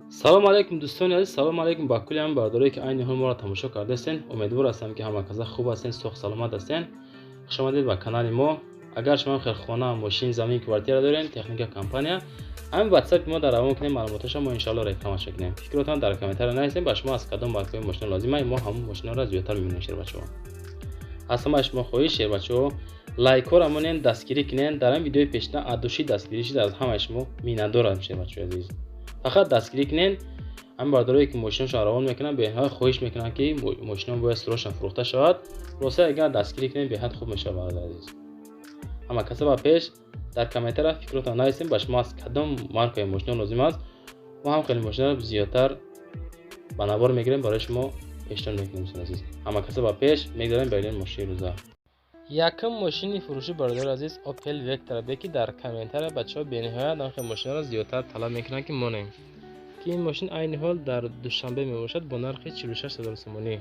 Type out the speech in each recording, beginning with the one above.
Салому алайкум, дӯстони азиз, салому алайкум ба кулли ҳам бародарое, ки айни ҳол моро тамошо кардаистен. Умедвор ҳастам, ки ҳама каса хуб ҳастен, соғ саломат ҳастен. Хушомадед ба канали мо. Агар шумо хел хона, мошин, замин, квартира дорен, техника, компания, ҳамин ватсапи мо дар равон кунем маълумоташа, мо иншоалло рекламаша кунем. Фикротон дар комментария нависем, ба шумо аз кадом маркаи мошина лозима, мо ҳамон мошинаро зиёдтар мебинем. Шербачаҳо, аз ҳамаи шумо хоҳиш, шербачаҳо, лайкҳоро монен, дастгирӣ кунен. Дар ин видеои пешина от души дастгирӣ шид, аз ҳамаи шумо миннатдорам. Шербачаҳои азиз, фақат дастгирӣ кунен. Ҳамин бародарое, ки мошинашон равон мекунанд, беҳад хоҳиш мекунанд, ки мошинон бояд срочно фурӯхта шавад. Хулоса, агар дастгирӣ кунем, беҳад хуб мешавад, бародари азиз. Ҳама каса ба пеш. Дар комментария фикротон нависем, ба шумо аз кадом маркаи мошино лозим аст, мо ҳам хеле мошинаро зиёдтар ба навор мегирем, барои шумо пешниҳод мекунем. Дӯстони азиз, ҳама каса ба пеш. Мегзарем ба ин мошини рӯза. Якум мошини фурӯшӣ, бародари азиз, Opel Vectra B, ки дар комментария бачаҳо бениҳоят анхел мошинаро зиёдтар талаб мекунанд, ки монем, ки ин мошин айни ҳол дар Душанбе мебошад бо нархи 46 ҳазор сомонӣ.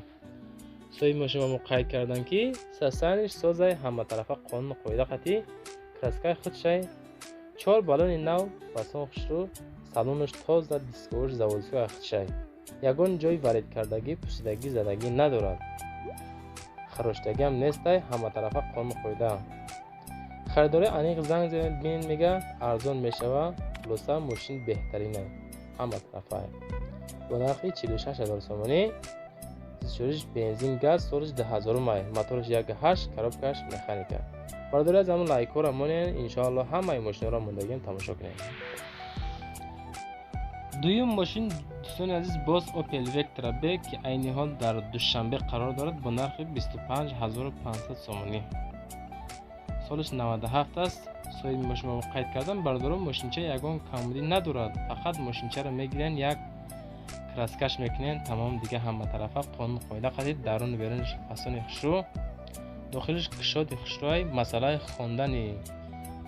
Соҳиби мошин ба мо қайд карданд, ки состояниш созай, ҳаматарафа қонуну қоида қатъӣ, краскаи худшай, чор баллони нав, фасон хушрӯ, салонаш тоза, дисковаш заводской худшай, ягон ҷои варид кардагӣ, пусидагӣ, задагӣ надорад, хароштагиам нестай, ҳаматарафа қонуну қоида. Харидори аниқ занг занед, бинед, мега, арзон мешава. Хулоса, мошин беҳтаринай, ҳаматарафа, бо нархи 46 ҳазор сомонӣ. Сӯзишвориш бензин, газ, солиш 2000-ум ай, мотораш 1,8, коробкаш механика. Бародари аз ҳамон лайкҳоро монед, иншоалло ҳамаи мошинаро мондагиам тамошо кунед. Дуюм мошин, дӯстони азиз, боз Opel Vectra B, ки айни ҳол дар Душанбе қарор дорад бо нархи 25 500 сомонӣ. Солиш 97 аст. Соҳиби мошин қайд кардам, бародарон, мошинча ягон камбудӣ надорад, фақат мошинчаро мегиранд, як краскаш мекунанд, тамом. Дига ҳаматарафа қонуну қоида қадид, даруну берунаш фасони хушрӯ, дохилиш кушоди хушрӯай. Масъалаи хондани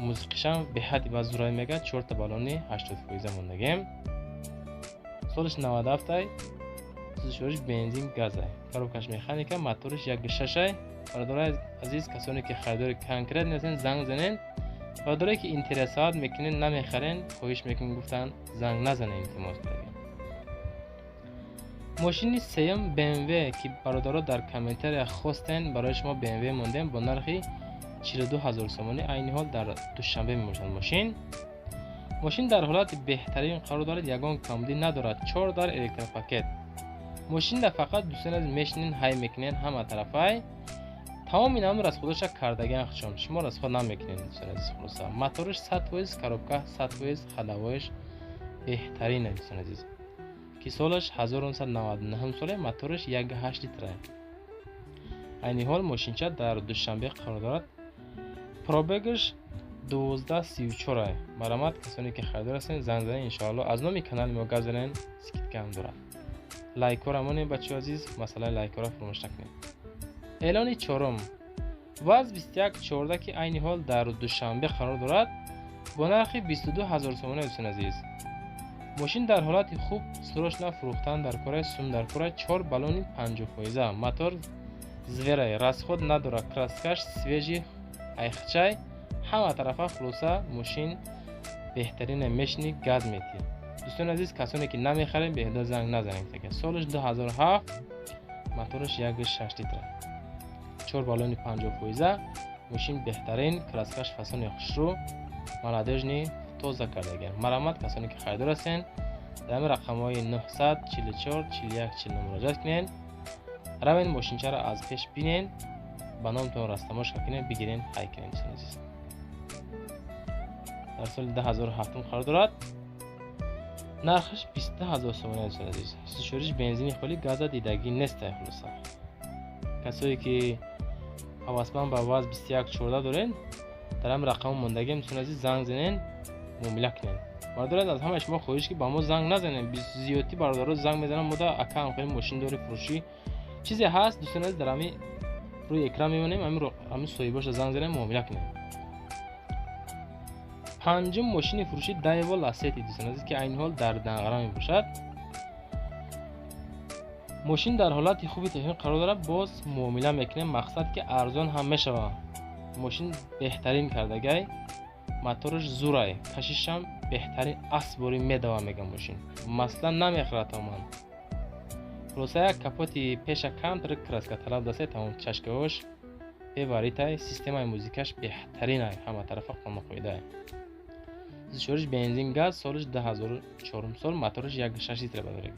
мусиқишам беҳадди ба зурай, мега, чорта баллони 80 фоиза мондагем. Солиш 97-ай, сӯзишвориш бензин, газай, коробкаш механика, моториш 1,6-ай. Бародарои азиз, касоне ки харидори конкрет нестен, занг занен. Бародарое ки интересовать мекунен, намехарен, хоҳиш мекунем, гуфтан, занг назанен, илтимос кардем. Мошини сеюм БМВ, ки бародаро дар комментария хостен, барои шумо БМВ мондем бо нархи 42 ҳазор сомонӣ. Айни ҳол дар Душанбе мебошад мошин. Мошин дар ҳолати беҳтарин қарор дорад, ягон камбудӣ надорад, чор дар, электропакет. Мошинда фақат, дӯстони азиз, мешинен, ҳай мекунен, ҳама тарафай. Тамоми намуд расходаша кардагиан худшон, шумо расход намекунед, дӯстони азиз. Хулоса, моториш 100%, коробка 100%, ходовоиш беҳтарин, дӯстони азиз, ки солаш 1999 соле, моториш 1,8 литра. Айни ҳол мошинча дар Душанбе қарор дорад, пробегаш 1234. Марамат, касоне ки харидор ҳастен, занг занед, иншоалло аз номи канали мо гап занен, скидкаам дорад. Лайкҳоро монед, бачаҳо азиз, масъалаи лайкҳоро фаромӯш накунед. Эълони чорум: ВАЗ 2114, ки айни ҳол дар Душанбе қарор дорад бо нархи 22 ҳазор сомонӣ. Дӯстони азиз, мошин дар ҳолати хуб, срочно фурӯхтан дар кора, сум дар кора, чор баллони 50%, мотор зверай, расход надорад, краскаш свежий, айхчай, ҳама тарафа. Хулоса, мошин беҳтарине, мешини, газ метиҳ. Дӯстони азиз, касоне ки намехарем, беҳуда занг назанед. Солаш 2007, мотораш 1,6 литра, чор баллони 50%, мошин беҳтарин, краскаш фасони хушрӯ, молодёжный, тоза кардагиам. Марамат, касоне ки харидор ҳастен, дар ҳамин рақамҳои 944 41 49 муроҷиат кунед. Равен, мошинчаро аз пеш бинен, ба номтон растамошка кунед, бигирен, ҳай кунед. Дӯстони азиз, дар соли 2007 қарор дорад, нархаш 22 ҳазор сомонӣ. Дӯстони азиз, сӯзишвориш бензини холӣ, газа дидагӣ нестай. Хулоса, касое ки ҳавасманд ба ВАЗ 2114 дорен, дар ҳамин рақамҳо мондагиам, дӯстони азиз, занг занен, муомила кунед. Бародари, аз ҳамаи шумо хоҳиш, ки ба мо занг назанед. Зиёдтӣ бародаро занг мезананд мода: «Ака, ҳамхели мошин дори, фурӯшӣ чизе ҳаст?» Дӯстони азиз, дар ҳамин рӯи экран мемонем, ҳамин соҳибоша занг занем, муомила кунем. Панҷум мошини фурӯшӣ Дайва Ласети, дӯстони азиз, ки айни ҳол дар Данғара мебошад. Мошин дар ҳолати хуби техникӣ қарор дорад, боз муомила мекунем, мақсад ки арзон ҳам мешавад. Мошин беҳтарин кардагай, мотораш зурай, кашишам. Беҳтарин асбори медава мега мошин. Масла намехӯрад тамоман. Хулоса як капоти пеша камтар краска талаб дасе тамом чашкаҳош беваритай, системаи музикаш беҳтаринай, ҳама тарафа қонун қоидай. Сӯзишвориш бензин газ, солиш 2004 сол, моториш 1.6 литр бародари.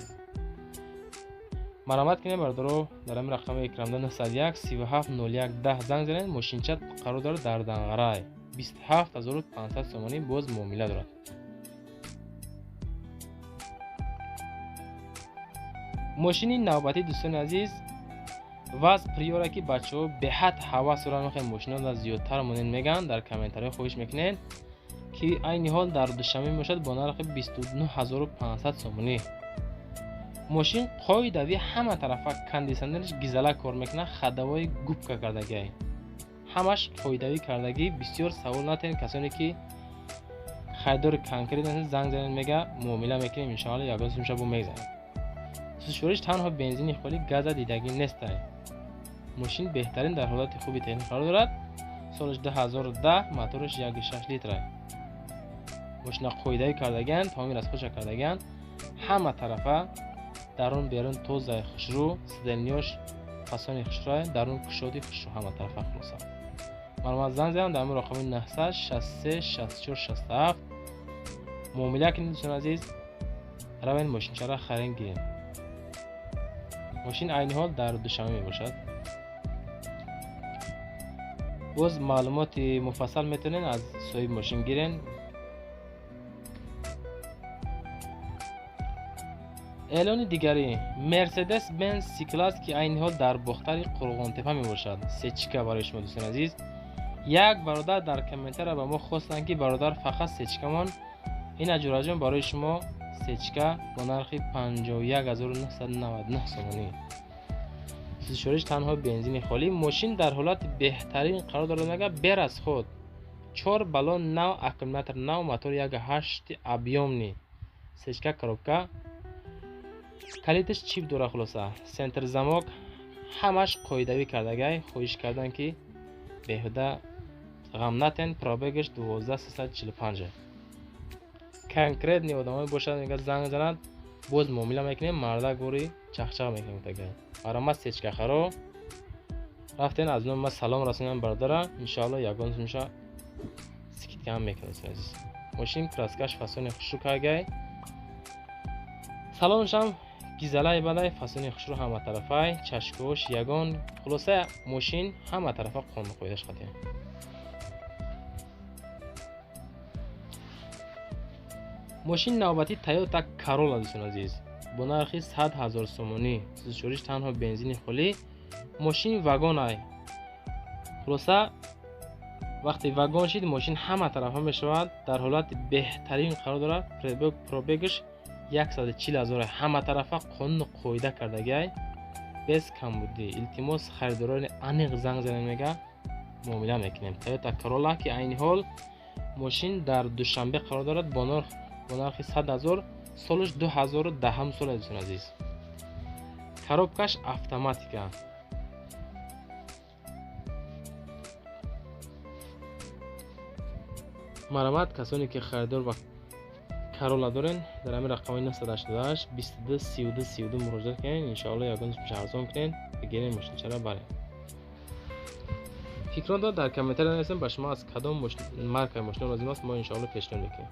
Маромат кунед бародаро, дар ҳамин рақами экранда 901 37 01 10 занг занед. Мошинча қарор дорад дар Данғарай. 27500 сомонӣ боз муомила дорад. Мошини навбатӣ дӯстони азиз ВАЗ Приора, ки бачаҳо беҳад ҳавас доранд, мехоҳем мошинҳоро зиёдтар монед мегӯянд, дар комментариҳо хоҳиш мекунед, ки айни ҳол дар Душанбе мебошад бо нархи 29500 сомонӣ. Мошин қоидавӣ ҳама тарафа кондитсионераш гизала кор мекунад, ходовой губка кардагиай. Ҳамаш қоидавӣ кардагӣ. Бисёр савол натиҳед, касоне ки харидори конкрет ҳастед занг занед мега муомила мекунем, иншоалло ягон сумша бо мегзанем. Сӯзишвориш танҳо бензини холӣ, газа дидагӣ нестай. Мошин беҳтарин дар ҳолати хуби техникӣ қарор дорад. Солаш 2010, мотораш 1.6 литр. Мошина қоидавӣ кардагианд, тамоми расходша кардагианд. Ҳама тарафа дарун берун тозаи хушрӯ, сиденьёш фасони хушрӯ, дарун кушоди хушрӯ, ҳама тарафа хулоса. Маълумот занг занед дар рақами 963 64 67. Муомила кунед дӯстони азиз, равед мошинчаро харен гиред. Мошин айни ҳол дар Душанбе мебошад. Боз маълумоти муфассал метавонед аз соҳиби мошин гирен. Эълони дигарӣ Mercedes Benz C-Class, ки айни ҳол дар Бохтари Қурғонтепа мебошад. Сечка барои шумо дӯстони азиз. Як бародар дар комментария ба мо хостанд, ки бародар фақат сечкамон. Ин аҷураҷон барои шумо сечка бо нархи 51999 сомонӣ. Сӯзишвориш танҳо бензини холӣ. Мошин дар ҳолати беҳтарин қарор дорад, мега берасход. 4 баллон нав, аккумулятор нав, мотор 1.8 объёмный. Сечка коробка. Калиташ чип дора хулоса. Центр замок ҳамаш қоидавӣ кардагай. Хоҳиш кардан ки беҳуда ғам натен. Пробегаш 12345. Конкретни одамое бошад мега занг занад, боз муомила мекунем, марда гори чахчах мекунем тагай. Маромат сечка харо рафтен, аз номи ман салом расонам бародара, иншоалло ягон сумша скидка ҳам мекунем азиз. Мошин краскаш фасони хушрӯ кардагай. Салоншам гизалай бадай, фасони хушрӯ ҳама тарафай, чашкош ягон, хулоса мошин ҳама тарафа қонун қоидаш қатъ. Мошин навбатӣ Toyota Corolla дӯстони азиз бо нархи 100 000 сомонӣ. Сӯзишвориш танҳо бензини холӣ. Мошин вагонай. Хулоса вақте вагон шид мошин ҳама тарафа мешавад, дар ҳолати беҳтарин қарор дорад. Пробегаш 140 000, ҳама тарафа қонуну қоида кардагиай, без камбудӣ. Илтимос харидорони аниқ занг занед мега муомила мекунем. Toyota Corolla, ки айни ҳол мошин дар Душанбе қарор дорад бо нархи 100 000, солаш 2010 сол дӯстони азиз. Коробкаш автоматика. Маромат касоне ки харидор ва Corolla дорен, дар ҳамин рақамҳои 988 22 32 32 муроҷиат кунед. Иншоалло ягон сумша арзон кунед, бигиред мошинчаро баред. Фикрон дод дар комментария нависем ба шумо аз кадом маркаи мошина лозим аст, мо иншоалло пешниҳод мекунем.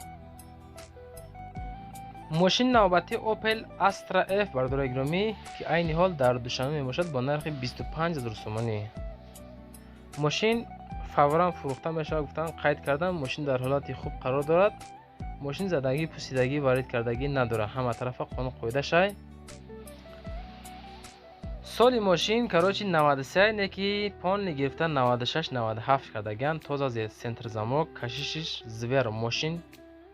Мошини навбатӣ Opel Astra F бародарои гиромӣ, ки айни ҳол дар Душанбе мебошад бо нархи 25000 сомонӣ. Мошин фавран фурӯхта мешавад, гуфтан қайд кардам. Мошин дар ҳолати хуб қарор дорад. Мошин задагӣ, пусидагӣ, варид кардагӣ надорад. Ҳама тарафа қонун қоида шай. Соли мошин короче 93, не ки полный гирифта 96 97 кардагиан. Тоза центр замок, кашишиш звер, мошин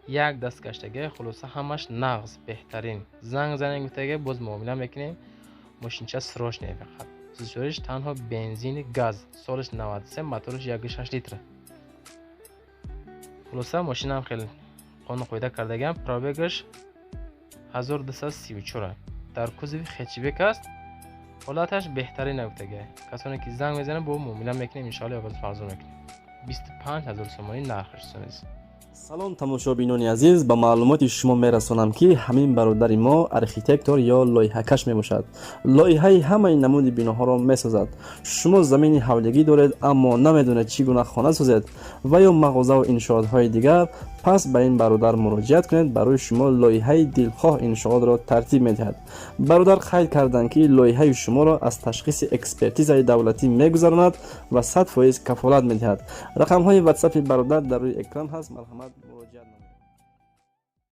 як даст гаштагӣ, хулоса ҳамаш нағз, беҳтарин. Занг занем гуфтагӣ, боз муомила мекунем. Мошинча срочный фақат. Сӯзишвориш танҳо бензини газ, солаш 93, мотораш 1.6 литр. Хулоса мошинам хеле қонун қоида кардагиам. Пробегаш 1234, дар кузови хэтчбек аст. Ҳолаташ беҳтарин нагуфтагӣ. Касоне ки занг мезананд бо муомила мекунем, иншоалло боз арзон мекунем. 25000 сомонӣ нархаш дӯстони азиз. Салом, тамошобинони азиз! Ба маълумоти шумо мерасонам, ки ҳамин бародари мо архитектор ё лоиҳакаш мебошад. Лоиҳаи ҳамаи намуди биноҳоро месозад. Шумо замини ҳавлигӣ доред, аммо намедонед, чӣ гуна хона созед ва ё мағозаву иншоотҳои дигар, пас ба ин бародар муроҷиат кунед. Барои шумо лоиҳаи дилхоҳ иншоотро тартиб медиҳад. Бародар қайд карданд, ки лоиҳаи шуморо аз ташхиси экспертизаи давлатӣ мегузаронад ва 100% кафолат медиҳад. Рақамҳои ватсапи бародар дар рӯи экран ҳаст, марҳамат, муроҷиат намоед.